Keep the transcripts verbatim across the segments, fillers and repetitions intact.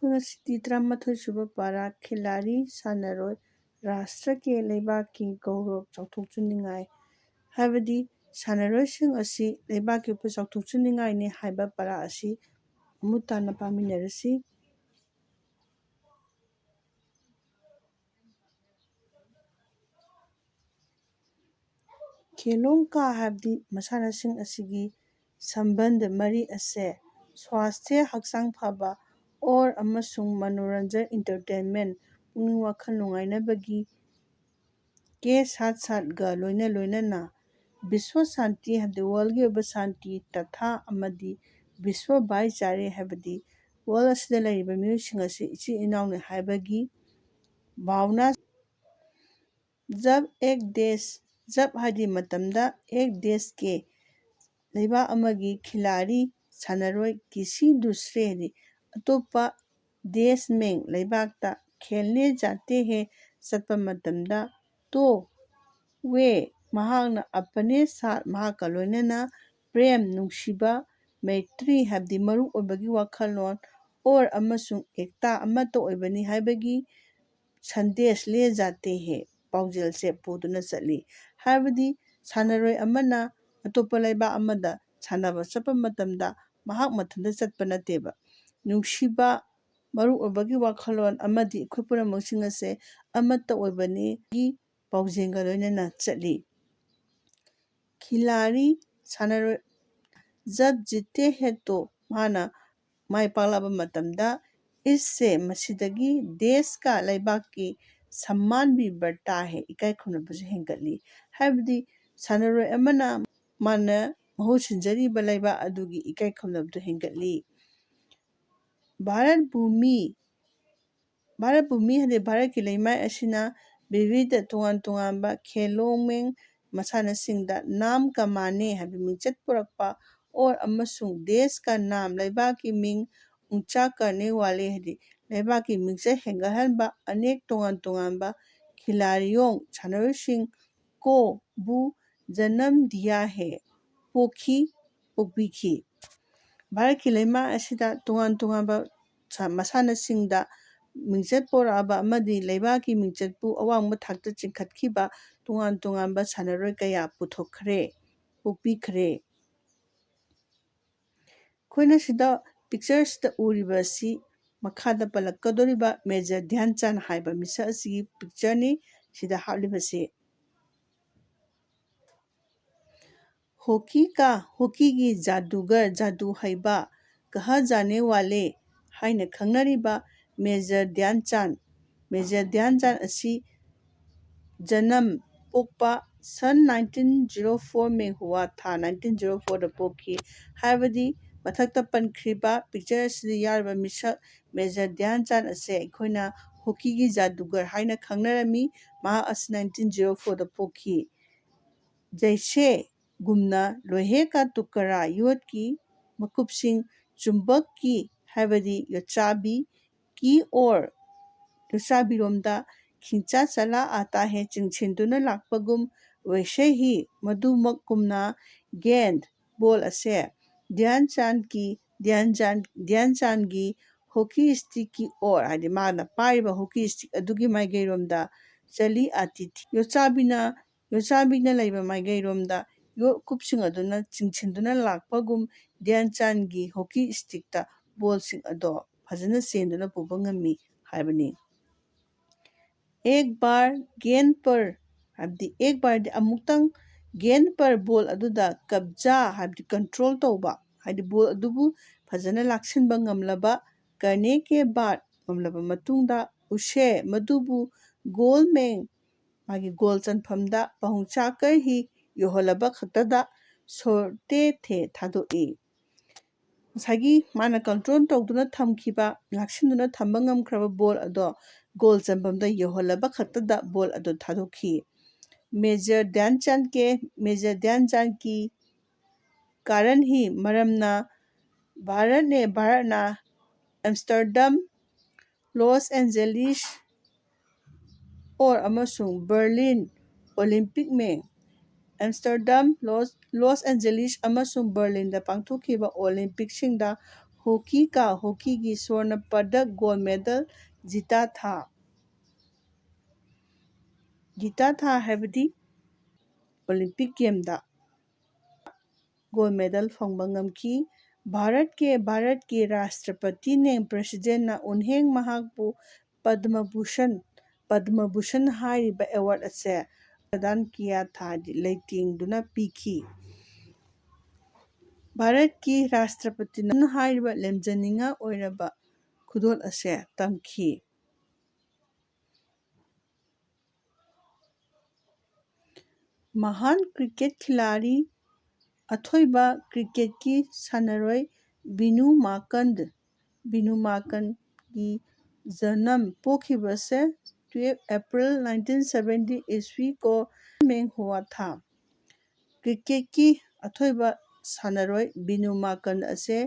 ꯉꯁꯤꯗꯤ ꯇꯔꯥꯃꯥꯊꯣꯏ ꯁꯨꯕ ꯄꯥꯔꯥ, ꯈꯤꯂꯥꯔꯤ, ꯁꯥꯟꯅꯔꯣꯏ, ꯔꯥꯁꯇ꯭ꯔꯒꯤ, ꯂꯩꯕꯥꯛꯀꯤ ꯒꯧꯔꯕ ꯆꯥꯎꯊꯣꯛꯆꯅꯤꯡꯉꯥꯏ, ꯍꯥꯏꯕꯗꯤ ꯁꯥꯟꯅꯔꯣꯏꯁꯤꯡ ꯑꯁꯤ ꯂꯩꯕꯥꯛꯀꯤ ꯑꯣꯏꯕ ꯆꯥꯎꯊꯣꯛꯆꯅꯤꯡꯉꯥꯏꯅꯤ ꯍꯥꯏꯕ ꯄꯥꯔꯥ ꯑꯁꯤ ꯃꯃꯨꯠ ꯇꯥꯅ ꯄꯥꯃꯤꯟꯅꯔꯁꯤ꯫ ꯈꯦꯂꯣꯡꯀꯥ ꯍꯥꯏꯕꯗꯤ ꯃꯁꯥꯟꯅꯁꯤꯡ ꯑꯁꯤꯒꯤ ꯁꯝꯕꯟꯗ, ꯃꯔꯤ ꯑꯁꯦ ꯁ꯭ꯋꯥꯁꯊ꯭ꯌ, ꯍꯛꯆꯥꯡ ꯐꯕ, ꯑꯣꯔ ꯑꯃꯁꯨꯡ ꯃꯅꯣꯔꯟꯖꯟ, entertainment, ꯄꯨꯛꯅꯤꯡ ꯋꯥꯈꯜ ꯅꯨꯡꯉꯥꯏꯅꯕꯒꯤ, ꯀꯦ ꯁꯥꯠ ꯁꯥꯠꯒ ꯂꯣꯏꯅ ꯂꯣꯏꯅꯅ ꯕꯤꯁ꯭ꯋ ꯁꯥꯟꯇꯤ ꯍꯥꯏꯕꯗꯤ ꯋꯥꯔꯜꯒꯤ ꯑꯣꯏꯕ ꯁꯥꯟꯇꯤ, ꯇꯊꯥ ꯑꯃꯗꯤ ꯕꯤꯁ꯭ꯋ ꯚꯥꯏꯆꯥꯔꯦ ꯍꯥꯏꯕꯗꯤ ꯋꯥꯔꯜ ꯑꯁꯤꯗ ꯂꯩꯔꯤꯕ ꯃꯤꯑꯣꯏꯁꯤꯡ ꯑꯁꯤ ꯏꯆꯤꯜ ꯏꯅꯥꯎꯅꯤ ꯍꯥꯏꯕꯒꯤ ꯚꯥꯕꯅꯥ꯫ ꯖꯕ ꯑꯦꯛ ꯗꯦꯁ, ꯖꯕ ꯍꯥꯏꯗꯤ ꯃꯇꯝꯗ, ꯑꯦꯛ ꯗꯦꯁ ꯀꯦ, ꯂꯩꯕꯥꯛ ꯑꯃꯒꯤ ꯈꯤꯂꯥꯔꯤ, ꯁꯥꯟꯅꯔꯣꯏ, ꯀꯤꯁꯤ ꯗꯨꯁ꯭ꯔꯦ ꯍꯥꯏꯗꯤ ꯑꯇꯣꯞꯄ ꯗꯦꯁ ꯃꯦꯡ, ꯂꯩꯕꯥꯛꯇ, ꯈꯦꯜꯅꯦ ꯖꯥꯇꯦ ꯍꯦ, ꯆꯠꯄ ꯃꯇꯝꯗ, ꯇꯣ ꯋꯦ, ꯃꯍꯥꯛꯅ ꯑꯄꯅꯦ ꯁꯥꯠ, ꯃꯍꯥꯛꯀ ꯂꯣꯏꯅꯅ, ꯄ꯭ꯔꯦꯝ, ꯅꯨꯡꯁꯤꯕ, ꯃꯩꯇ꯭ꯔꯤ ꯍꯥꯏꯕꯗꯤ ꯃꯔꯨꯞ ꯑꯣꯏꯕꯒꯤ ꯋꯥꯈꯜꯂꯣꯟ, ꯑꯣꯔ ꯑꯃꯁꯨꯡ ꯑꯦꯛꯇꯥ, ꯑꯃꯠꯇ ꯑꯣꯏꯕꯅꯤ ꯍꯥꯏꯕꯒꯤ ꯁꯟꯗꯦꯁ ꯂꯦ ꯖꯥꯇꯦ ꯍꯦ, ꯄꯥꯎꯖꯦꯜꯁꯦ ꯄꯨꯗꯨꯅ ꯆꯠꯂꯤ꯫ ꯍꯥꯏꯕꯗꯤ ꯁꯥꯟꯅꯔꯣꯏ ꯑꯃꯅ ꯑꯇꯣꯞꯄ ꯂꯩꯕꯥꯛ ꯑꯃꯗ ꯁꯥꯟꯅꯕ ꯆꯠꯄ ꯃꯇꯝꯗ ꯃꯍꯥꯛ ꯃꯊꯟꯇ ꯆꯠꯄ ꯅꯠꯇꯦꯕ꯫ ꯅꯨꯡꯁꯤꯕ, ꯃꯔꯨꯞ ꯑꯣꯏꯕꯒꯤ ꯋꯥꯈꯜꯂꯣꯟ ꯑꯃꯗꯤ ꯑꯩꯈꯣꯏ ꯄꯨꯝꯅꯃꯛꯁꯤꯡ ꯑꯁꯦ ꯑꯃꯠꯇ ꯑꯣꯏꯕꯅꯤꯒꯤ ꯄꯥꯎꯖꯦꯜꯒ ꯂꯣꯏꯅꯅ ꯆꯠꯂꯤ꯫ ꯈꯤꯂꯥꯔꯤ, ꯁꯥꯟꯅꯔꯣꯏ, ꯖꯕ ꯖꯤꯠꯇꯦ ꯍꯦ ꯇꯣ, ꯃꯥꯅ ꯃꯥꯏ ꯄꯥꯛꯂꯕ ꯃꯇꯝꯗ, ꯏꯁꯁꯦ, ꯃꯁꯤꯗꯒꯤ, ꯗꯦꯁꯀ, ꯂꯩꯕꯥꯛꯀꯤ, ꯁꯝꯃꯥꯟ ꯚꯤ ꯕꯔꯇꯥ ꯍꯦ, ꯏꯀꯥꯏ ꯈꯨꯝꯅꯕꯁꯨ ꯍꯦꯟꯒꯠꯂꯤ꯫ ꯍꯥꯏꯕꯗꯤ ꯁꯥꯟꯅꯔꯣꯏ ꯑꯃꯅ ꯃꯥꯅ ꯃꯍꯨꯠ ꯁꯤꯟꯖꯔꯤꯕ ꯂꯩꯕꯥꯛ ꯑꯗꯨꯒꯤ ꯏꯀꯥꯏ ꯈꯨꯝꯅꯕꯗꯨ ꯍꯦꯟꯒꯠꯂꯤ꯫ ꯚꯥꯔꯠ ꯚꯨꯃꯤ, ꯚꯥꯔꯠ ꯚꯨꯃꯤ ꯍꯥꯏꯗꯤ ꯚꯥꯔꯠꯀꯤ ꯂꯩꯃꯥꯏ ꯑꯁꯤꯅ ꯕꯤꯕꯤꯙ, ꯇꯣꯉꯥꯟ ꯇꯣꯉꯥꯟꯕ, ꯈꯦꯂꯣꯡꯃꯦꯡ, ꯃꯁꯥꯟꯅꯁꯤꯡꯗ ꯅꯥꯝ ꯀꯃꯥꯅꯦ ꯍꯥꯏꯕ ꯃꯤꯡꯆꯠ ꯄꯨꯔꯛꯄ, ꯑꯣꯔ ꯑꯃꯁꯨꯡ ꯗꯦꯁ ꯀ ꯅꯥꯝ, ꯂꯩꯕꯥꯛꯀꯤ ꯃꯤꯡ, ꯎꯟꯆꯥ ꯀꯔꯅꯦ ꯋꯥꯂꯦ ꯍꯥꯏꯗꯤ ꯂꯩꯕꯥꯛꯀꯤ ꯃꯤꯡꯆꯠ ꯍꯦꯟꯒꯠꯍꯟꯕ, ꯑꯅꯦꯛ, ꯇꯣꯉꯥꯟ ꯇꯣꯉꯥꯟꯕ, ꯈꯤꯂꯥꯔꯤꯌꯣꯡ, ꯁꯥꯟꯅꯔꯣꯏꯁꯤꯡ, ꯀꯣ ꯕꯨ ꯖꯅꯝ ꯗꯤꯌꯥ ꯍꯦ, ꯄꯣꯛꯈꯤ, ꯄꯣꯛꯄꯤꯈꯤ꯫ ꯚꯥꯔꯠꯀꯤ ꯂꯩꯃꯥꯏ ꯑꯁꯤꯗ ꯇꯣꯉꯥꯟ ꯇꯣꯉꯥꯟꯕ ꯃꯁꯥꯟꯅꯁꯤꯡꯗ ꯃꯤꯡꯆꯠ ꯄꯣꯔꯛꯑꯕ ꯑꯃꯗꯤ ꯂꯩꯕꯥꯛꯀꯤ ꯃꯤꯡꯆꯠꯄꯨ ꯑꯋꯥꯡꯕ ꯊꯥꯛꯇ ꯆꯤꯡꯈꯠꯈꯤꯕ ꯇꯣꯉꯥꯟ ꯇꯣꯉꯥꯟꯕ ꯁꯥꯟꯅꯔꯣꯏ ꯀꯌꯥ ꯄꯨꯊꯣꯛꯈ꯭ꯔꯦ, ꯄꯣꯛꯄꯤꯈ꯭ꯔꯦ꯫ ꯑꯩꯈꯣꯏꯅ ꯁꯤꯗ ꯄꯤꯛꯆꯔꯁꯤꯗ ꯎꯔꯤꯕ ꯑꯁꯤ ꯃꯈꯥꯗ ꯄꯜꯂꯛꯀꯗꯧꯔꯤꯕ ꯃꯦꯖꯔ ꯙ꯭ꯌꯥꯟ ꯆꯥꯟ ꯍꯥꯏꯕ ꯃꯤꯁꯛ ꯑꯁꯤꯒꯤ ꯄꯤꯛꯆꯔꯅꯤ꯫ ꯁꯤꯗ ꯍꯥꯞꯂꯤꯕꯁꯤ ꯍꯣꯀꯤ ꯀꯥ ꯍꯣꯀꯤꯒꯤ ꯖꯥꯗꯨꯒꯔ, ꯖꯥꯗꯨ ꯍꯩꯕ, ꯀꯍꯥ ꯖꯥꯅꯦ ꯋꯥꯂꯦ ꯍꯥꯏꯅ ꯈꯪꯅꯔꯤꯕ ꯃꯦꯖꯔ ꯙ꯭ꯌꯥꯟ ꯆꯥꯟ, ꯃꯦꯖꯔ ꯙ꯭ꯌꯥꯟ ꯆꯥꯟ ꯑꯁꯤ ꯖꯅꯝ, ꯄꯣꯛꯄ ꯁꯟ ꯅꯥꯏꯟꯇꯤꯟ ꯖꯤꯔꯣ ꯐꯣꯔ ꯃꯦ ꯍꯨꯋꯥ ꯊꯥ ꯅꯥꯏꯟꯇꯤꯟ ꯖꯤꯔꯣ ꯐꯣꯔꯗ ꯄꯣꯛꯈꯤ꯫ ꯍꯥꯏꯕꯗꯤ ꯃꯊꯛꯇ ꯄꯟꯈ꯭ꯔꯤꯕ ꯄꯤꯛꯆꯔ ꯑꯁꯤꯗ ꯌꯥꯎꯔꯤꯕ ꯃꯤꯁꯛ ꯃꯦꯖꯔ ꯙ꯭ꯌꯥꯟ ꯆꯥꯟ ꯑꯁꯦ ꯑꯩꯈꯣꯏꯅ ꯍꯣꯀꯤꯒꯤ ꯖꯥꯗꯨꯒꯔ ꯍꯥꯏꯅ ꯈꯪꯅꯔꯝꯃꯤ꯫ ꯃꯍꯥꯛ ꯑꯁꯤ ꯅꯥꯏꯟꯇꯤꯟ ꯖꯤꯔꯣ ꯐꯣꯔꯗ ꯄꯣꯛꯈꯤ꯫ ꯖꯩꯁꯦ ꯒꯨꯝꯅ ꯂꯣꯍꯦ ꯀꯥ ꯇꯨꯀꯔꯥ, ꯌꯣꯠꯀꯤ ꯃꯀꯨꯞꯁꯤꯡ, ꯆꯨꯝꯕꯛꯀꯤ ꯍꯥꯏꯕꯗꯤ ꯌꯣꯠꯆꯥꯕꯤ, ꯀꯤ ꯑꯣꯔ ꯌꯣꯠꯆꯥꯕꯤꯔꯣꯝꯗ ꯈꯤꯡꯆꯥ ꯆꯂꯥ ꯑꯥꯇꯥ ꯍꯦ ꯆꯤꯡꯁꯤꯟꯗꯨꯅ ꯂꯥꯛꯄꯒꯨꯝ, ꯋꯦꯁꯦ ꯍꯤ ꯃꯗꯨꯃꯛꯀꯨꯝꯅ ꯒꯦꯟꯗ, ꯕꯣꯜ ꯑꯁꯦ ꯙ꯭ꯌꯥꯟ ꯆꯥꯟꯒꯤ, ꯙ꯭ꯌꯥꯟ ꯆꯥꯟ, ꯙ꯭ꯌꯥꯟ ꯆꯥꯟꯒꯤ ꯍꯣꯀꯤ ꯁ꯭ꯇꯤꯛꯀꯤ ꯑꯣꯔ ꯍꯥꯏꯗꯤ ꯃꯥꯅ ꯄꯥꯏꯔꯤꯕ ꯍꯣꯀꯤ ꯁ꯭ꯇꯤꯛ ꯑꯗꯨꯒꯤ ꯃꯥꯏꯀꯩꯔꯣꯝꯗ ꯆꯂꯤ ꯑꯥꯇꯤ ꯊꯤ꯫ ꯌꯣꯠꯆꯥꯕꯤꯅ, ꯌꯣꯠꯆꯥꯕꯤꯅ ꯂꯩꯕ ꯃꯥꯏꯀꯩꯔꯣꯝꯗ ꯌꯣꯠꯀꯨꯞꯁꯤꯡ ꯑꯗꯨꯅ ꯆꯤꯡꯁꯤꯟꯗꯨꯅ ꯂꯥꯛꯄꯒꯨꯝ ꯙ꯭ꯌꯥꯟ ꯆꯥꯟꯒꯤ ꯍꯣꯀꯤ ꯁ꯭ꯇꯤꯛꯇ ꯕꯣꯜꯁꯤꯡ ꯑꯗꯣ ꯐꯖꯅ ꯆꯦꯟꯗꯨꯅ ꯄꯨꯕ ꯉꯝꯃꯤ ꯍꯥꯏꯕꯅꯤ꯫ ꯑꯦꯛ ꯕꯥꯔ ꯒꯦꯟ ꯄꯔ ꯍꯥꯏꯕꯗꯤ ꯑꯦꯛ ꯕꯥꯔꯗꯤ ꯑꯃꯨꯛꯇꯪ ꯒꯦꯟ ꯄꯔ ꯕꯣꯜ ꯑꯗꯨꯗ ꯀꯕꯖꯥ ꯍꯥꯏꯕꯗꯤ ꯀꯟꯇ꯭ꯔꯣꯜ ꯇꯧꯕ ꯍꯥꯏꯗꯤ ꯕꯣꯜ ꯑꯗꯨꯕꯨ ꯐꯖꯅ ꯂꯥꯛꯁꯤꯟꯕ ꯉꯝꯂꯕ ꯀꯔꯅꯦ ꯀꯦ ꯕꯥꯗ ꯉꯝꯂꯕ ꯃꯇꯨꯡꯗ ꯎꯁꯦ ꯃꯗꯨꯕꯨ ꯒꯣꯜ ꯃꯦꯡ ꯃꯥꯒꯤ ꯒꯣꯜ ꯆꯟꯐꯝꯗ ꯄꯍꯨꯡꯆꯥꯀꯔ ꯍꯤ ꯌꯧꯍꯜꯂꯕ ꯈꯛꯇꯗ ꯁꯣꯔꯇꯦ ꯊꯦ ꯊꯥꯗꯣꯛꯏ꯫ ꯉꯁꯥꯏꯒꯤ ꯃꯥꯅ ꯀꯟꯇ꯭ꯔꯣꯜ ꯇꯧꯗꯨꯅ ꯊꯝꯈꯤꯕ, ꯂꯥꯛꯁꯤꯟꯗꯨꯅ ꯊꯝꯕ ꯉꯝꯈ꯭ꯔꯕ ꯕꯣꯜ ꯑꯗꯣ ꯒꯣꯜ ꯆꯟꯐꯝꯗ ꯌꯧꯍꯜꯂꯕ ꯈꯛꯇꯗ ꯕꯣꯜ ꯑꯗꯨ ꯊꯥꯗꯣꯛꯈꯤ꯫ ꯃꯦꯖꯔ ꯙ꯭ꯌꯥꯟ ꯆꯥꯟ ꯀꯦ, ꯃꯦꯖꯔ ꯙ꯭ꯌꯥꯟ ꯆꯥꯟ ꯀꯤ ꯀꯥꯔꯟ ꯍꯤ ꯃꯔꯝꯅ ꯚꯥꯔꯠꯅꯦ, ꯚꯥꯔꯠꯅ ꯑꯦꯝꯁꯇꯔꯗꯝ, ꯂꯣꯁ ꯑꯦꯟꯖꯦꯂꯤꯁ ꯑꯣꯔ ꯑꯃꯁꯨꯡ ꯕꯔꯂꯤꯟ ꯑꯣꯂꯤꯝꯄꯤꯛ ꯃꯦ, ꯑꯦꯝꯁꯇꯔꯗꯝ, ꯂꯣꯁ, ꯂꯣꯁ ꯑꯦꯟꯖꯦꯂꯤꯁ ꯑꯃꯁꯨꯡ ꯕꯔꯂꯤꯟꯗ ꯄꯥꯡꯊꯣꯛꯈꯤꯕ ꯑꯣꯂꯤꯝꯄꯤꯛꯁꯤꯡꯗ ꯍꯣꯀꯤ ꯀꯥ ꯍꯣꯀꯤꯒꯤ ꯁ꯭ꯋꯔꯅ ꯄꯗꯛ ꯒꯣꯜ ꯃꯦꯗꯜ ꯖꯤꯇꯥ ꯊꯥ꯫ ꯖꯤꯇꯥ ꯊꯥ ꯍꯥꯏꯕꯗꯤ ꯑꯣꯂꯤꯝꯄꯤꯛ ꯒꯦꯝꯗ ꯒꯣꯜ ꯃꯦꯗꯜ ꯐꯪꯕ ꯉꯝꯈꯤ꯫ ꯚꯥꯔꯠꯀꯤ ꯚꯥꯔꯠꯀꯤ ꯔꯥꯁꯇ꯭ꯔꯄꯇꯤꯅꯦ ꯄ꯭ꯔꯁꯤꯗꯦꯟꯅ ꯎꯟꯍꯦꯡ ꯃꯍꯥꯛꯄꯨ ꯄꯗꯃ ꯚꯨꯁꯟ ꯄꯗꯃ ꯚꯨꯁꯟ ꯍꯥꯏꯔꯤꯕ ꯑꯦꯋꯥꯔꯗ ꯑꯁꯦ ꯄ꯭ꯔꯗꯥꯟ ꯀꯤꯌꯥ ꯊꯥꯗꯤ ꯂꯩꯇꯦꯡꯗꯨꯅ ꯄꯤꯈꯤ꯫ ꯚꯥꯔꯠꯀꯤ ꯔꯥꯁꯇ꯭ꯔꯄꯇꯤꯅ ꯍꯥꯏꯔꯤꯕ ꯂꯦꯝꯖꯅꯤꯡꯉꯥꯏ ꯑꯣꯏꯔꯕ ꯈꯨꯗꯣꯜ ꯑꯁꯦ ꯇꯝꯈꯤ꯫ ꯃꯍꯥꯟ ꯀ꯭ꯔꯤꯀꯦꯠ ꯈꯤꯂꯥꯔꯤ, ꯑꯊꯣꯏꯕ ꯀ꯭ꯔꯤꯀꯦꯠꯀꯤ ꯁꯥꯟꯅꯔꯣꯏ ꯕꯤꯅꯨ ꯃꯥꯀꯟꯗ, ꯕꯤꯅꯨ ꯃꯥꯀꯟꯒꯤ ꯖꯅꯝ ꯄꯣꯛꯈꯤꯕꯁꯦ twelve April nineteen seventy ꯏꯁꯋꯤ ꯀꯣ ꯃꯦꯡ ꯍꯨꯋꯥ ꯊꯥ꯫ ꯀ꯭ꯔꯤꯀꯦꯠꯀꯤ ꯑꯊꯣꯏꯕ ꯁꯥꯟꯅꯔꯣꯏ ꯕꯤꯅꯨ ꯃꯥꯀꯟ ꯑꯁꯦ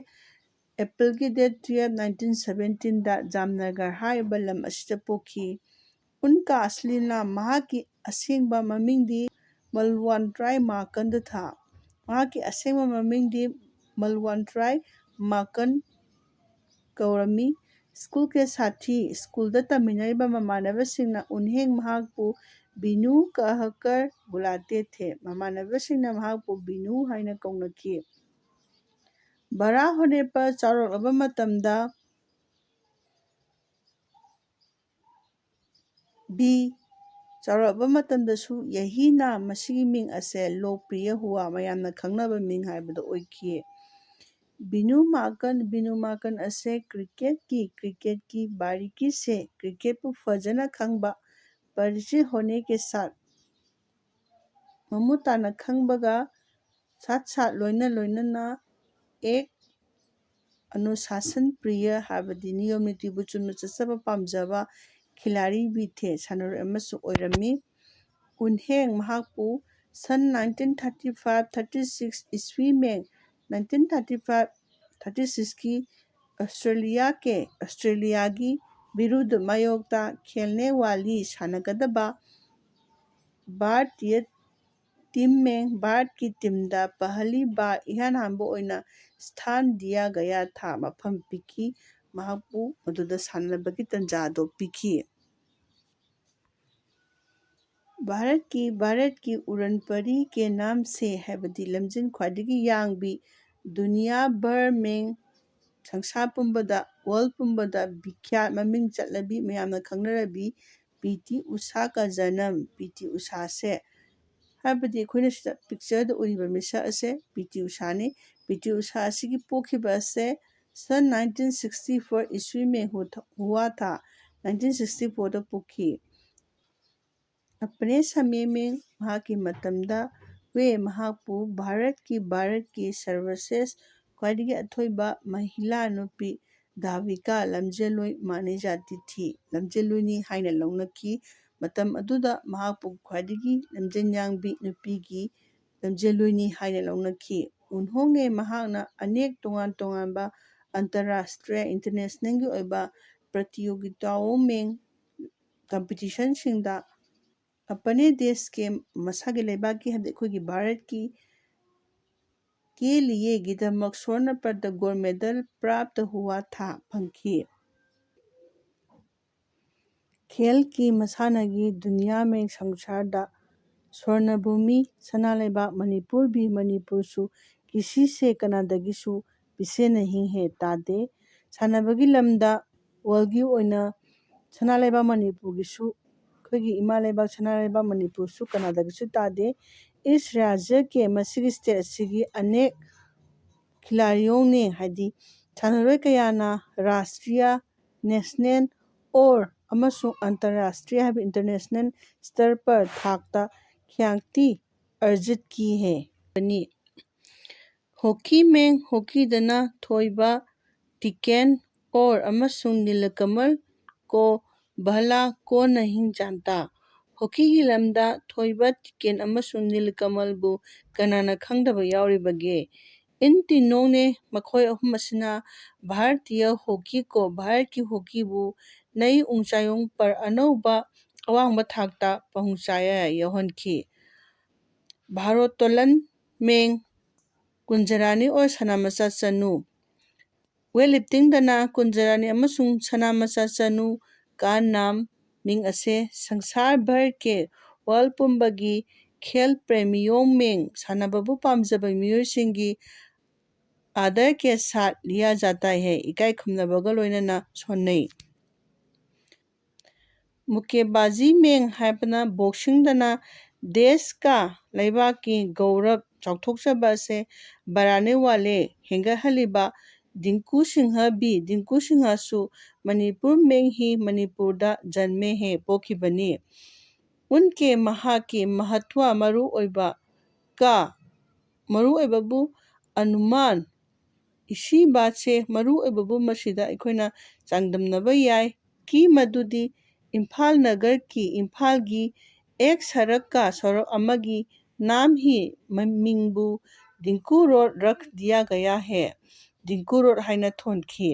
ꯑꯦꯄ꯭ꯔꯤꯜꯒꯤ date twelve, nineteen seventeenꯗ ꯖꯥꯝꯅꯒꯔ ꯍꯥꯏꯔꯤꯕ ꯂꯝ ꯑꯁꯤꯗ ꯄꯣꯛꯈꯤ꯫ ꯎꯟꯀꯥ ꯑꯁꯂꯤꯅ ꯃꯍꯥꯛꯀꯤ ꯑꯁꯦꯡꯕ ꯃꯃꯤꯡꯗꯤ ꯃꯜꯋꯥꯟ ꯇ꯭ꯔꯥꯏ ꯃꯥꯀꯟꯗ ꯊꯥ꯫ ꯃꯍꯥꯛꯀꯤ ꯑꯁꯦꯡꯕ ꯃꯃꯤꯡꯗꯤ ꯃꯜꯋꯥꯟ ꯇ꯭ꯔꯥꯏ ꯃꯥꯀꯟ ꯀꯧꯔꯝꯃꯤ꯫ ꯁ꯭ꯀꯨꯜꯒꯤ ꯁꯥꯊꯤ, ꯁ꯭ꯀꯨꯜꯗ ꯇꯝꯃꯤꯟꯅꯔꯤꯕ ꯃꯃꯥꯟꯅꯕꯁꯤꯡꯅ ꯎꯟꯍꯦꯡ ꯃꯍꯥꯛꯄꯨ ꯕꯤꯅꯨ ꯀꯍꯀꯔ ꯕꯨꯂꯥꯇꯦ ꯊꯦ, ꯃꯃꯥꯟꯅꯕꯁꯤꯡꯅ ꯃꯍꯥꯛꯄꯨ ꯕꯤꯅꯨ ꯍꯥꯏꯅ ꯀꯧꯅꯈꯤ꯫ ꯕꯔꯥ ꯍꯣꯅꯦ ꯄꯔ ꯆꯥꯎꯔꯛꯂꯕ ꯃꯇꯝꯗ ꯕꯤ ꯆꯥꯎꯔꯛꯂꯕ ꯃꯇꯝꯗꯁꯨ ꯌꯍꯤꯅ ꯃꯁꯤꯒꯤ ꯃꯤꯡ ꯑꯁꯦ ꯂꯣꯛꯄ꯭ꯔꯤꯌ ꯍꯨꯋꯥ, ꯃꯌꯥꯝꯅ ꯈꯪꯅꯕ ꯃꯤꯡ ꯍꯥꯏꯕꯗꯨ ꯑꯣꯏꯈꯤ꯫ ꯕꯤꯅꯨ ꯃꯥꯀꯟ, ꯕꯤꯅꯨ ꯃꯥꯀꯟ ꯑꯁꯦ ꯀ꯭ꯔꯤꯀꯦꯠꯀꯤ, ꯀ꯭ꯔꯤꯀꯦꯠꯀꯤ ꯕꯥꯔꯤꯀꯤꯁꯦ, ꯀ꯭ꯔꯤꯀꯦꯠꯄꯨ ꯐꯖꯅ ꯈꯪꯕ, ꯄꯔꯤꯆꯤꯠ ꯍꯣꯅꯦ ꯀꯦ ꯁꯥꯠ, ꯃꯃꯨꯠ ꯇꯥꯅ ꯈꯪꯕꯒ ꯁꯥꯠ ꯁꯥꯠ ꯂꯣꯏꯅ ꯂꯣꯏꯅꯅ ꯑꯦꯛ ꯑꯅꯨꯁꯥꯁꯟ ꯄ꯭ꯔꯤꯌ ꯍꯥꯏꯕꯗꯤ ꯅꯤꯌꯣꯝ ꯅꯤꯇꯤꯕꯨ ꯆꯨꯝꯅ ꯆꯠꯆꯕ ꯄꯥꯝꯖꯕ ꯈꯤꯂꯥꯔꯤ ꯕꯤ ꯊꯦ ꯁꯥꯟꯅꯔꯣꯏ ꯑꯃꯁꯨ ꯑꯣꯏꯔꯝꯃꯤ꯫ ꯎꯟꯍꯦꯡ ꯃꯍꯥꯛꯄꯨ ꯁꯟ nineteen thirty five thirty six ꯏꯁꯋꯤ ꯃꯦ nineteen thirty five thirty sixꯀꯤ Australia ꯀꯦ ꯑꯣꯁꯇ꯭ꯔꯦꯂꯤꯌꯥꯒꯤ ꯕꯤꯔꯨꯗ ꯃꯥꯌꯣꯛꯇ ꯈꯦꯜꯅꯦ ꯋꯥꯂꯤ ꯁꯥꯟꯅꯒꯗꯕ ꯚꯥꯔꯇꯤꯌ ꯇꯤꯝ ꯃꯦꯡ ꯚꯥꯔꯠꯀꯤ ꯇꯤꯝꯗ ꯄꯍꯂꯤ ꯕꯥꯔ ꯏꯍꯥꯟ ꯍꯥꯟꯕ ꯑꯣꯏꯅ ꯁ꯭ꯊꯥꯟ ꯗꯤꯌꯥ ꯒꯌꯥ ꯊꯥ ꯃꯐꯝ ꯄꯤꯈꯤ꯫ ꯃꯍꯥꯛꯄꯨ ꯃꯗꯨꯗ ꯁꯥꯟꯅꯕꯒꯤ ꯇꯥꯟꯖꯥꯗꯣ ꯄꯤꯈꯤ꯫ ꯚꯥꯔꯠꯀꯤ ꯚꯥꯔꯠꯀꯤ ꯎꯔꯟ ꯄꯔꯤ ꯀꯦ ꯅꯥꯝ ꯁꯦ ꯍꯥꯏꯕꯗꯤ ꯂꯝꯖꯦꯟ ꯈ꯭ꯋꯥꯏꯗꯒꯤ ꯌꯥꯡꯕꯤ ꯗꯨꯅꯤꯌꯥ ꯚꯔ ꯃꯦꯡ ꯁꯪꯁꯥꯔ ꯄꯨꯝꯕꯗ, ꯋꯥꯔꯜ ꯄꯨꯝꯕꯗ ꯕꯤꯈ꯭ꯌꯥꯠ, ꯃꯃꯤꯡ ꯆꯠꯂꯕꯤ, ꯃꯌꯥꯝꯅ ꯈꯪꯅꯔꯕꯤ ꯄꯤ ꯇꯤ ꯎꯁꯥ ꯀ ꯖꯅꯝ, ꯄꯤ ꯇꯤ ꯎꯁꯥꯁꯦ, ꯍꯥꯏꯕꯗꯤ ꯑꯩꯈꯣꯏꯅ ꯁꯤꯗ ꯄꯤꯛꯆꯔꯗ ꯎꯔꯤꯕ ꯃꯤꯁꯛ ꯑꯁꯦ ꯄꯤ ꯇꯤ ꯎꯁꯥꯅꯤ꯫ ꯄꯤ ꯇꯤ ꯎꯁꯥ ꯑꯁꯤꯒꯤ ꯄꯣꯛꯈꯤꯕ ꯑꯁꯦ ꯁꯟ ꯅꯥꯏꯟꯇꯤꯟ ꯁꯤꯛꯁꯇꯤ ꯐꯣꯔ ꯏꯁ꯭ꯋꯤ ꯃꯦ ꯍꯨ-, ꯍꯨꯋꯥ ꯊꯥ, ꯅꯥꯏꯟꯇꯤꯟ ꯁꯤꯛꯁꯇꯤ ꯐꯣꯔꯗ ꯄꯣꯛꯈꯤ꯫ ꯑꯄꯅꯦ ꯁꯃꯦ ꯃꯦꯡ, ꯃꯍꯥꯛꯀꯤ ꯃꯇꯝꯗ ꯋꯦ, ꯃꯍꯥꯛꯄꯨ ꯚꯥꯔꯠꯀꯤ, ꯚꯥꯔꯠꯀꯤ ꯁꯔꯕꯁ꯭ꯔꯦꯁ, ꯈ꯭ꯋꯥꯏꯗꯒꯤ ꯑꯊꯣꯏꯕ ꯃꯍꯤꯂꯥ ꯅꯨꯄꯤ ꯙꯥꯕꯤꯀꯥ, ꯂꯝꯖꯦꯜꯂꯣꯏ ꯃꯥꯅꯤ ꯖꯥꯇꯤ ꯊꯤ, ꯂꯝꯖꯦꯜꯂꯣꯏꯅꯤ ꯍꯥꯏꯅ ꯂꯧꯅꯈꯤ꯫ ꯃꯇꯝ ꯑꯗꯨꯗ ꯃꯍꯥꯛꯄꯨ ꯈ꯭ꯋꯥꯏꯗꯒꯤ ꯂꯝꯖꯦꯟ ꯌꯥꯡꯕꯤ ꯅꯨꯄꯤꯒꯤ ꯂꯝꯖꯦꯜꯂꯣꯏꯅꯤ ꯍꯥꯏꯅ ꯂꯧꯅꯈꯤ꯫ ꯎꯟꯍꯣꯡꯅꯦ ꯃꯍꯥꯛꯅ ꯑꯅꯦꯛ ꯇꯣꯉꯥꯟ ꯇꯣꯉꯥꯟꯕ ꯑꯟꯇꯔꯔꯥꯁꯇ꯭ꯔꯤꯌꯥ, ꯏꯟꯇꯔꯅꯦꯁꯅꯦꯜꯒꯤ ꯑꯣꯏꯕ ꯄ꯭ꯔꯇꯤꯌꯣꯒꯤꯇꯥꯑꯣ ꯃꯦꯡ, ꯀꯝꯄꯤꯇꯤꯁꯟꯁꯤꯡꯗ ꯑꯄꯅꯦ ꯗꯦꯁꯀꯤ, ꯃꯁꯥꯒꯤ ꯂꯩꯕꯥꯛꯀꯤ, ꯍꯥꯏꯕꯗꯤ ꯑꯩꯈꯣꯏꯒꯤ ꯚꯥꯔꯠꯀꯤ ꯀꯦ ꯂꯤꯌꯦꯒꯤꯗꯃꯛ ꯁ꯭ꯋꯔꯅ ꯄꯗꯛ ꯒꯣꯜ ꯃꯦꯗꯜ ꯄ꯭ꯔꯥꯞꯇ ꯍꯨꯋꯥ ꯊꯥ ꯐꯪꯈꯤ꯫ ꯈꯦꯜꯒꯤ ꯃꯁꯥꯟꯅꯒꯤ ꯗꯨꯅꯤꯌꯥ ꯃꯦꯡ ꯁꯪꯁꯥꯔꯗ ꯁ꯭ꯋꯔꯅꯚꯨꯃꯤ, ꯁꯅꯥ ꯂꯩꯕꯥꯛ ꯃꯅꯤꯄꯨꯔ ꯚꯤ ꯃꯅꯤꯄꯨꯔꯁꯨ ꯀꯤꯁꯤꯁꯦ ꯀꯅꯥꯗꯒꯤꯁꯨ ꯄꯤꯁꯦ ꯅꯍꯤꯡ ꯍꯦ ꯇꯥꯗꯦ꯫ ꯁꯥꯟꯅꯕꯒꯤ ꯂꯝꯗ ꯋꯥꯔꯜꯒꯤ ꯑꯣꯏꯅ ꯁꯅꯥ ꯂꯩꯕꯥꯛ ꯃꯅꯤꯄꯨꯔꯒꯤꯁꯨ, ꯑꯩꯈꯣꯏꯒꯤ ꯏꯃꯥ ꯂꯩꯕꯥꯛ ꯁꯅꯥ ꯂꯩꯕꯥꯛ ꯃꯅꯤꯄꯨꯔꯁꯨ ꯀꯅꯥꯗꯒꯤꯁꯨ ꯇꯥꯗꯦ꯫ ꯏꯁ ꯔꯥꯖ꯭ꯌ ꯀꯦ, ꯃꯁꯤꯒꯤ ꯁ꯭ꯇꯦꯠ ꯑꯁꯤꯒꯤ ꯑꯅꯦꯛ ꯈꯤꯂꯥꯔꯤꯌꯣꯡꯅꯦ, ꯍꯥꯏꯗꯤ ꯁꯥꯟꯅꯔꯣꯏ ꯀꯌꯥꯅ ꯔꯥꯁꯇ꯭ꯔꯤꯌꯥ, ꯅꯦꯁꯅꯦꯜ ꯑꯣꯔ ꯑꯃꯁꯨꯡ ꯑꯟꯇꯔꯔꯥꯁꯇ꯭ꯔꯤꯌꯥ ꯍꯥꯏꯕ ꯏꯟꯇꯔꯅꯦꯁꯅꯦꯜ ꯁ꯭ꯇꯔ ꯄꯔ ꯊꯥꯛꯇ ꯈ꯭ꯌꯥꯡꯇꯤ ꯑꯔꯖꯤꯠ ꯀꯤ ꯍꯦ꯫ ꯍꯣꯀꯤ ꯃꯦꯡ ꯍꯣꯀꯤꯗꯅ ꯊꯣꯏꯕ ꯇꯤꯀꯦꯟ ꯑꯣꯔ ꯑꯃꯁꯨꯡ ꯅꯤꯂꯀꯃꯜ ꯀꯣ ꯚꯂꯥ ꯀꯣ ꯅꯍꯤꯡ ꯖꯥꯟꯇꯥ꯫ ꯍꯣꯀꯤꯒꯤ ꯂꯝꯗ ꯊꯣꯏꯕ ꯇꯤꯀꯦꯟ ꯑꯃꯁꯨꯡ ꯅꯤꯂꯀꯃꯜꯕꯨ ꯀꯅꯥꯅ ꯈꯪꯗꯕ ꯌꯥꯎꯔꯤꯕꯒꯦ? ꯏꯟ ꯇꯤꯅꯣꯡꯅꯦ ꯃꯈꯣꯏ ꯑꯍꯨꯝ ꯑꯁꯤꯅ ꯚꯥꯔꯇꯤꯌ ꯍꯣꯀꯤ ꯀꯣ ꯚꯥꯔꯠꯀꯤ ꯍꯣꯀꯤꯕꯨ ꯅꯩ ꯎꯡꯆꯥꯌꯣꯡ ꯄꯔ ꯑꯅꯧꯕ ꯑꯋꯥꯡꯕ ꯊꯥꯛꯇ ꯄꯍꯨꯡꯆꯥꯌ ꯌꯧꯍꯟꯈꯤ꯫ ꯚꯥꯔꯣꯠꯇꯣꯂꯟ ꯃꯦꯡ, ꯀꯨꯟꯖꯔꯥꯅꯤ ꯑꯣꯔ ꯁꯅꯥꯃꯆꯥ ꯆꯅꯨ꯫ ꯋꯦꯠ ꯂꯤꯐꯇꯤꯡꯗꯅ ꯀꯨꯟꯖꯔꯥꯅꯤ ꯑꯃꯁꯨꯡ ꯁꯅꯥꯃꯆꯥ ꯆꯅꯨ, ꯀꯥ ꯅꯥꯝ, ꯃꯤꯡ ꯑꯁꯦ ꯁꯪꯁꯥꯔ ꯚꯔ ꯀꯦ, ꯋꯥꯔꯜ ꯄꯨꯝꯕꯒꯤ ꯈꯦꯜ ꯄ꯭ꯔꯦꯃꯤꯌꯣꯡ ꯃꯦꯡ, ꯁꯥꯟꯅꯕꯕꯨ ꯄꯥꯝꯖꯕ ꯃꯤꯑꯣꯏꯁꯤꯡꯒꯤ ꯑꯥꯗꯔ ꯀꯦ ꯁꯥꯠ ꯂꯤꯌꯥ ꯖꯥꯇꯥ ꯍꯦ, ꯏꯀꯥꯏ ꯈꯨꯝꯅꯕꯒ ꯂꯣꯏꯅꯅ ꯁꯣꯟꯅꯩ꯫ ꯃꯨꯛꯀꯦꯕꯥꯖꯤ ꯃꯦꯡ ꯍꯥꯏꯕꯅ ꯕꯣꯛꯁꯤꯡꯗꯅ ꯗꯦꯁꯀ, ꯂꯩꯕꯥꯛꯀꯤ ꯒꯧꯔꯕ ꯆꯥꯎꯊꯣꯛꯆꯕ ꯑꯁꯦ ꯕꯔꯥꯅꯦ ꯋꯥꯂꯦ ꯍꯦꯟꯒꯠꯍꯜꯂꯤꯕ ꯗꯤꯡꯀꯨ ꯁꯤꯡꯍ ꯕꯤ, ꯗꯤꯡꯀꯨ ꯁꯤꯡꯍꯁꯨ ꯃꯅꯤꯄꯨꯔ ꯃꯦꯡ ꯍꯤ ꯃꯅꯤꯄꯨꯔꯗ ꯖꯟꯃꯦ ꯍꯦ ꯄꯣꯛꯈꯤꯕꯅꯤ꯫ ꯎꯟꯀꯦ ꯃꯍꯥꯛꯀꯤ ꯃꯍꯠꯋꯥ ꯃꯔꯨ ꯑꯣꯏꯕ ꯀ, ꯃꯔꯨ ꯑꯣꯏꯕꯕꯨ ꯑꯅꯨꯃꯥꯟ, ꯏꯁꯤ ꯕꯥꯠꯁꯦ ꯃꯔꯨ ꯑꯣꯏꯕꯕꯨ ꯃꯁꯤꯗ ꯑꯩꯈꯣꯏꯅ ꯆꯥꯡꯗꯝꯅꯕ ꯌꯥꯏ꯫ ꯀꯤ ꯃꯗꯨꯗꯤ ꯏꯝꯐꯥꯜ ꯅꯒꯔꯒꯤ, ꯏꯝꯐꯥꯜꯒꯤ ꯑꯦꯛ ꯁꯔꯛꯀ ꯁꯣꯔꯣꯛ ꯑꯃꯒꯤ ꯅꯥꯝ ꯍꯤ ꯃꯃꯤꯡꯕꯨ ꯗꯤꯡꯀꯨ ꯔꯣꯗ ꯔꯈ ꯗꯤꯌꯥ ꯒꯌꯥ ꯍꯦ, ꯗꯤꯡꯀꯨ ꯔꯣꯗ ꯍꯥꯏꯅ ꯊꯣꯟꯈꯤ꯫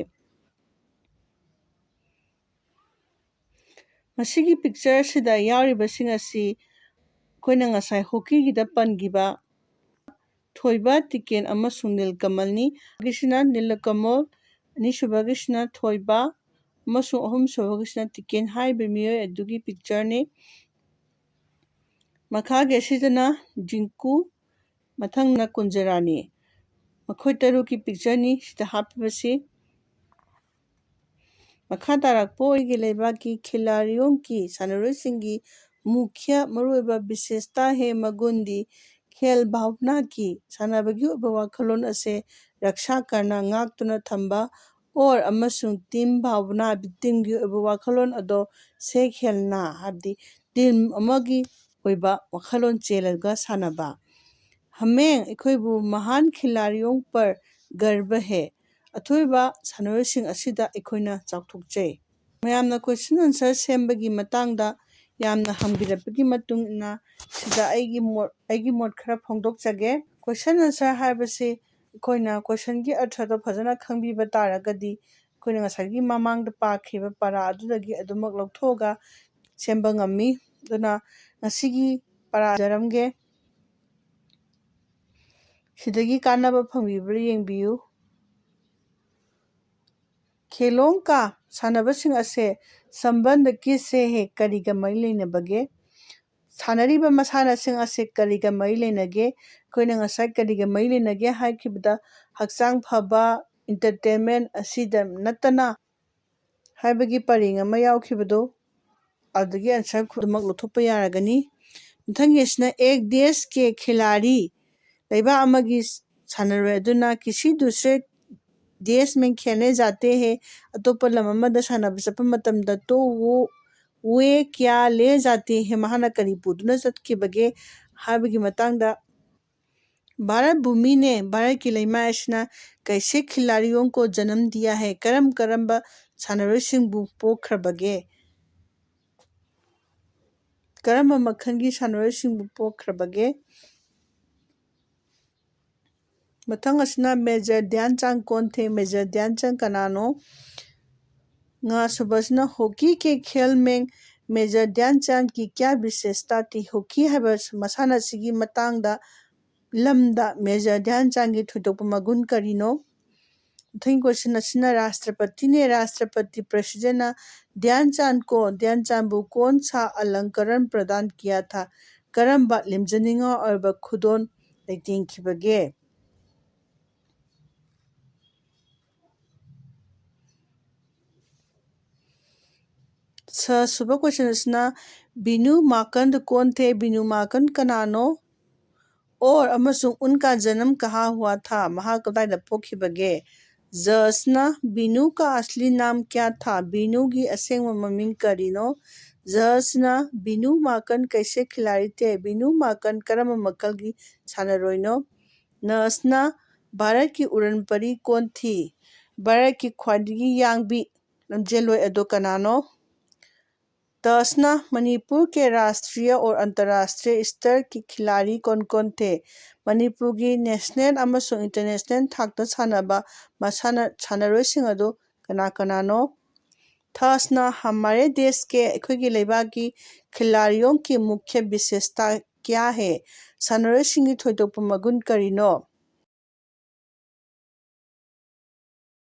ꯃꯁꯤꯒꯤ ꯄꯤꯛꯆꯔ ꯑꯁꯤꯗ ꯌꯥꯎꯔꯤꯕꯁꯤꯡ ꯑꯁꯤ ꯑꯩꯈꯣꯏꯅ ꯉꯁꯥꯏ ꯍꯣꯀꯤꯒꯤꯗ ꯄꯟꯈꯤꯕ ꯊꯣꯏꯕ, ꯇꯤꯀꯦꯟ ꯑꯃꯁꯨꯡ ꯅꯤꯜꯀꯃꯜꯅꯤ꯫ ꯒꯤꯁꯤꯅ ꯅꯤꯜꯀꯃꯜ, ꯑꯅꯤꯁꯨꯕꯒꯤꯁꯤꯅ ꯊꯣꯏꯕ ꯑꯃꯁꯨꯡ ꯑꯍꯨꯝꯁꯨꯕꯒꯤꯁꯤꯅ ꯇꯤꯀꯦꯟ ꯍꯥꯏꯔꯤꯕ ꯃꯤꯑꯣꯏ ꯑꯗꯨꯒꯤ ꯄꯤꯛꯆꯔꯅꯤ꯫ ꯃꯈꯥꯒꯤ ꯑꯁꯤꯗꯅ ꯖꯤꯡꯀꯨ, ꯃꯊꯪꯅ ꯀꯨꯟꯖꯔꯥꯅꯤ꯫ ꯃꯈꯣꯏ ꯇꯔꯨꯛꯀꯤ ꯄꯤꯛꯆꯔꯅꯤ ꯁꯤꯗ ꯍꯥꯞꯄꯤꯕꯁꯤ꯫ ꯃꯈꯥ ꯇꯥꯔꯛꯄ ꯑꯣꯏꯒꯤ ꯂꯩꯕꯥꯛꯀꯤ ꯈꯤꯂꯥꯔꯤꯌꯣꯡꯒꯤ ꯁꯥꯟꯅꯔꯣꯏꯁꯤꯡꯒꯤ ꯃꯨꯈ꯭ꯌ ꯃꯔꯨꯑꯣꯏꯕ ꯕꯤꯁꯦꯁꯇꯥ ꯍꯦ ꯃꯒꯨꯟꯗꯤ ꯈꯦꯜ ꯚꯥꯕꯅꯥꯒꯤ ꯁꯥꯟꯅꯕꯒꯤ ꯑꯣꯏꯕ ꯋꯥꯈꯜꯂꯣꯟ ꯑꯁꯦ ꯔꯛꯁꯥ ꯀꯔꯅ ꯉꯥꯛꯇꯨꯅ ꯊꯝꯕ ꯑꯣꯔ ꯑꯃꯁꯨꯡ ꯇꯤꯝ ꯚꯥꯕꯅꯥ, ꯇꯤꯝꯒꯤ ꯑꯣꯏꯕ ꯋꯥꯈꯜꯂꯣꯟ ꯑꯗꯣ ꯁꯦ ꯈꯦꯜꯅꯥ ꯍꯥꯏꯕꯗꯤ ꯇꯤꯝ ꯑꯃꯒꯤ ꯑꯣꯏꯕ ꯋꯥꯈꯜꯂꯣꯟ ꯆꯦꯜꯂꯒ ꯁꯥꯟꯅꯕ꯫ ꯍꯃꯦꯡ ꯑꯩꯈꯣꯏꯕꯨ ꯃꯍꯥꯟ ꯈꯤꯂꯥꯔꯤꯌꯣꯡ ꯄꯔ ꯒꯔꯕ ꯍꯦ, ꯑꯊꯣꯏꯕ ꯁꯥꯟꯅꯔꯣꯏꯁꯤꯡ ꯑꯁꯤꯗ ꯑꯩꯈꯣꯏꯅ ꯆꯥꯎꯊꯣꯛꯆꯩ꯫ ꯃꯌꯥꯝꯅ ꯀꯣꯏꯁꯟ ꯑꯟꯁꯔ ꯁꯦꯝꯕꯒꯤ ꯃꯇꯥꯡꯗ ꯌꯥꯝꯅ ꯍꯪꯕꯤꯔꯛꯄꯒꯤ ꯃꯇꯨꯡ ꯏꯟꯅ ꯁꯤꯗ ꯑꯩꯒꯤ ꯃꯣꯠ, ꯑꯩꯒꯤ ꯃꯣꯠ ꯈꯔ ꯐꯣꯡꯗꯣꯛꯆꯒꯦ꯫ ꯀꯣꯏꯁꯟ ꯑꯟꯁꯔ ꯍꯥꯏꯕꯁꯤ ꯑꯩꯈꯣꯏꯅ ꯀꯣꯏꯁꯟꯒꯤ ꯑꯔꯊꯗꯣ ꯐꯖꯅ ꯈꯪꯕꯤꯕ ꯇꯥꯔꯒꯗꯤ ꯑꯩꯈꯣꯏꯅ ꯉꯁꯥꯏꯒꯤ ꯃꯃꯥꯡꯗ ꯄꯥꯈꯤꯕ ꯄꯔꯥ ꯑꯗꯨꯗꯒꯤ ꯑꯗꯨꯃꯛ ꯂꯧꯊꯣꯛꯑꯒ ꯁꯦꯝꯕ ꯉꯝꯃꯤ꯫ ꯑꯗꯨꯅ ꯉꯁꯤꯒꯤ ꯄꯔꯥ ꯖꯔꯝꯒꯦ꯫ ꯁꯤꯗꯒꯤ ꯀꯥꯟꯅꯕ ꯐꯪꯕꯤꯕ꯭ꯔꯥ ꯌꯦꯡꯕꯤꯌꯨ꯫ ꯈꯦꯂꯣꯡ ꯀꯥ, ꯁꯥꯟꯅꯕꯁꯤꯡ ꯑꯁꯦ ꯁꯝꯕꯟꯗ ꯀꯤꯁꯦ ꯍꯦ, ꯀꯔꯤꯒ ꯃꯔꯤ ꯂꯩꯅꯕꯒꯦ? ꯁꯥꯟꯅꯔꯤꯕ ꯃꯁꯥꯟꯅꯁꯤꯡ ꯑꯁꯦ ꯀꯔꯤꯒ ꯃꯔꯤ ꯂꯩꯅꯒꯦ? ꯑꯩꯈꯣꯏꯅ ꯉꯁꯥꯏ ꯀꯔꯤꯒ ꯃꯔꯤ ꯂꯩꯅꯒꯦ ꯍꯥꯏꯈꯤꯕꯗ, ꯍꯛꯆꯥꯡ ꯐꯕ, ꯏꯟꯇꯔꯇꯦꯟꯃꯦꯟ ꯑꯁꯤꯗ ꯅꯠꯇꯅ ꯍꯥꯏꯕꯒꯤ ꯄꯔꯦꯡ ꯑꯃ ꯌꯥꯎꯈꯤꯕꯗꯣ, ꯑꯗꯨꯗꯒꯤ ꯑꯟꯁꯔ ꯈꯨꯗꯤꯡꯃꯛ ꯂꯧꯊꯣꯛꯄ ꯌꯥꯔꯒꯅꯤ꯫ ꯃꯊꯪꯒꯤꯁꯤꯅ ꯑꯦꯛ ꯗꯦꯁ ꯀꯦ ꯈꯤꯂꯥꯔꯤ, ꯂꯩꯕꯥꯛ ꯑꯃꯒꯤ ꯁꯥꯟꯅꯔꯣꯏ ꯑꯗꯨꯅ ꯀꯤꯁꯤ ꯗꯨꯁꯔꯦ ꯗꯦꯁ ꯃꯦ ꯈꯦꯜꯅꯦ ꯖꯥꯇꯦ ꯍꯦ, ꯑꯇꯣꯞꯄ ꯂꯝ ꯑꯃꯗ ꯁꯥꯟꯅꯕ ꯆꯠꯄ ꯃꯇꯝꯗ ꯇꯣ ꯋꯣ ꯋꯦ ꯀ꯭ꯌꯥ ꯂꯦ ꯖꯥꯇꯦ ꯍꯦ, ꯃꯍꯥꯛꯅ ꯀꯔꯤ ꯄꯨꯗꯨꯅ ꯆꯠꯈꯤꯕꯒꯦ ꯍꯥꯏꯕꯒꯤ ꯃꯇꯥꯡꯗ꯫ ꯚꯥꯔꯠ ꯚꯨꯃꯤ ꯅꯦ, ꯚꯥꯔꯠꯀꯤ ꯂꯩꯃꯥꯏ ꯑꯁꯤꯅ ꯀꯩꯁꯦ ꯈꯤꯂꯥꯔꯤꯌꯣꯡ ꯀꯣ ꯖꯅꯝ ꯗꯤꯌꯥ ꯍꯦ, ꯀꯔꯝ ꯀꯔꯝꯕ ꯁꯥꯟꯅꯔꯣꯏꯁꯤꯡꯕꯨ ꯄꯣꯛꯈ꯭ꯔꯕꯒꯦ? ꯀꯔꯝꯕ ꯃꯈꯜꯒꯤ ꯁꯥꯟꯅꯔꯣꯏꯁꯤꯡꯕꯨ ꯄꯣꯛꯈ꯭ꯔꯕꯒꯦ? ꯃꯊꯪ ꯑꯁꯤꯅ ꯃꯦꯖꯔ ꯙ꯭ꯌꯥꯟ ꯆꯥꯟ ꯀꯣꯟ ꯊꯦ? ꯃꯦꯖꯔ ꯙ꯭ꯌꯥꯟ ꯆꯥꯟ ꯀꯅꯥꯅꯣ? ꯉꯥ ꯁꯨꯕꯁꯤꯅ ꯍꯣꯀꯤ ꯀꯦ ꯈꯦꯜ ꯃꯦꯡ ꯃꯦꯖꯔ ꯙ꯭ꯌꯥꯟ ꯆꯥꯟ ꯀꯤ ꯀ꯭ꯌꯥ ꯕꯤꯁꯦꯁꯇꯥ ꯊꯤ? ꯍꯣꯀꯤ ꯍꯥꯏꯕ ꯃꯁꯥꯟꯅ ꯑꯁꯤꯒꯤ ꯃꯇꯥꯡꯗ, ꯂꯝꯗ ꯃꯦꯖꯔ ꯙ꯭ꯌꯥꯟ ꯆꯥꯟꯒꯤ ꯊꯣꯏꯗꯣꯛꯄ ꯃꯒꯨꯟ ꯀꯔꯤꯅꯣ? ꯃꯊꯪꯒꯤ ꯀꯣꯏꯁꯟ ꯑꯁꯤꯅ ꯔꯥꯁꯇ꯭ꯔꯄꯇꯤ ꯅꯦ, ꯔꯥꯁꯇ꯭ꯔꯄꯇꯤ ꯄ꯭ꯔꯦꯁꯤꯗꯦꯟꯅ ꯙ꯭ꯌꯥꯟ ꯆꯥꯟ ꯀꯣ ꯙ꯭ꯌꯥꯟ ꯆꯥꯟꯕꯨ ꯀꯣꯟ ꯁꯥ ꯑꯂꯪꯀꯔꯟ ꯄ꯭ꯔꯗꯥꯟ ꯀꯤꯌꯥ ꯊꯥ? ꯀꯔꯝꯕ ꯂꯦꯝꯖꯅꯤꯡꯉꯥꯏ ꯑꯣꯏꯕ ꯈꯨꯗꯣꯜ ꯂꯩꯇꯦꯡꯈꯤꯕꯒꯦ? ꯁ ꯁꯨꯕ ꯀꯣꯏꯁꯟ ꯑꯁꯤꯅ ꯕꯤꯅꯨ ꯃꯥꯀꯟꯗ ꯀꯣꯟ ꯊꯦ? ꯕꯤꯅꯨ ꯃꯥꯀꯟ ꯀꯅꯥꯅꯣ? ꯑꯣꯔ ꯑꯃꯁꯨꯡ ꯎꯟꯀꯥ ꯖꯅꯝ ꯀꯍꯥ ꯍꯨꯋꯥ ꯊꯥ? ꯃꯍꯥꯛ ꯀꯗꯥꯏꯗ ꯄꯣꯛꯈꯤꯕꯒꯦ? ꯖ ꯑꯁꯤꯅ ꯕꯤꯅꯨ ꯀꯥ ꯑꯁꯂꯤ ꯅꯥꯝ ꯀ꯭ꯌꯥ ꯊꯥ? ꯕꯤꯅꯨꯒꯤ ꯑꯁꯦꯡꯕ ꯃꯃꯤꯡ ꯀꯔꯤꯅꯣ? ꯖ ꯑꯁꯤꯅ ꯕꯤꯅꯨ ꯃꯥꯀꯟ ꯀꯩꯁꯦ ꯈꯤꯂꯥꯔꯤ ꯊꯦ? ꯕꯤꯅꯨ ꯃꯥꯀꯟ ꯀꯔꯝꯕ ꯃꯈꯜꯒꯤ ꯁꯥꯟꯅꯔꯣꯏꯅꯣ? ꯅ ꯑꯁꯤꯅ ꯚꯥꯔꯠꯀꯤ ꯎꯔꯟ ꯄꯔꯤ ꯀꯣꯟ ꯊꯤ? ꯚꯥꯔꯠꯀꯤ ꯈ꯭ꯋꯥꯏꯗꯒꯤ ꯌꯥꯡꯕꯤ ꯂꯝꯖꯦꯜꯂꯣꯏ ꯑꯗꯨ ꯀꯅꯥꯅꯣ? ꯇ ꯑꯁꯤꯅ ꯃꯅꯤꯄꯨꯔ ꯀꯦ ꯔꯥꯁꯇ꯭ꯔꯤꯌ ꯑꯣꯔ ꯑꯟꯇꯔꯔꯥꯁꯇ꯭ꯔꯤꯌ ꯁ꯭ꯇꯔ ꯀꯤ ꯈꯤꯂꯥꯔꯤ ꯀꯣꯟ ꯀꯣꯟ ꯊꯦ? ꯃꯅꯤꯄꯨꯔꯒꯤ ꯅꯦꯁꯅꯦꯜ ꯑꯃꯁꯨꯡ ꯏꯟꯇꯔꯅꯦꯁꯅꯦꯜ ꯊꯥꯛꯇ ꯁꯥꯟꯅꯕ ꯃꯁꯥꯟꯅ ꯁꯥꯟꯅꯔꯣꯏꯁꯤꯡ ꯑꯗꯨ ꯀꯅꯥ ꯀꯅꯥꯅꯣ? ꯊ ꯑꯁꯤꯅ ꯍꯃꯥꯔꯦ ꯗꯦꯁ ꯀꯦ, ꯑꯩꯈꯣꯏꯒꯤ ꯂꯩꯕꯥꯛꯀꯤ ꯈꯤꯂꯥꯔꯤꯌꯣꯡ ꯀꯤ ꯃꯨꯈ꯭ꯌ ꯕꯤꯁꯦꯁꯇꯥ ꯀ꯭ꯌꯥ ꯍꯦ? ꯁꯥꯟꯅꯔꯣꯏꯁꯤꯡꯒꯤ ꯊꯣꯏꯗꯣꯛꯄ ꯃꯒꯨꯟ ꯀꯔꯤꯅꯣ?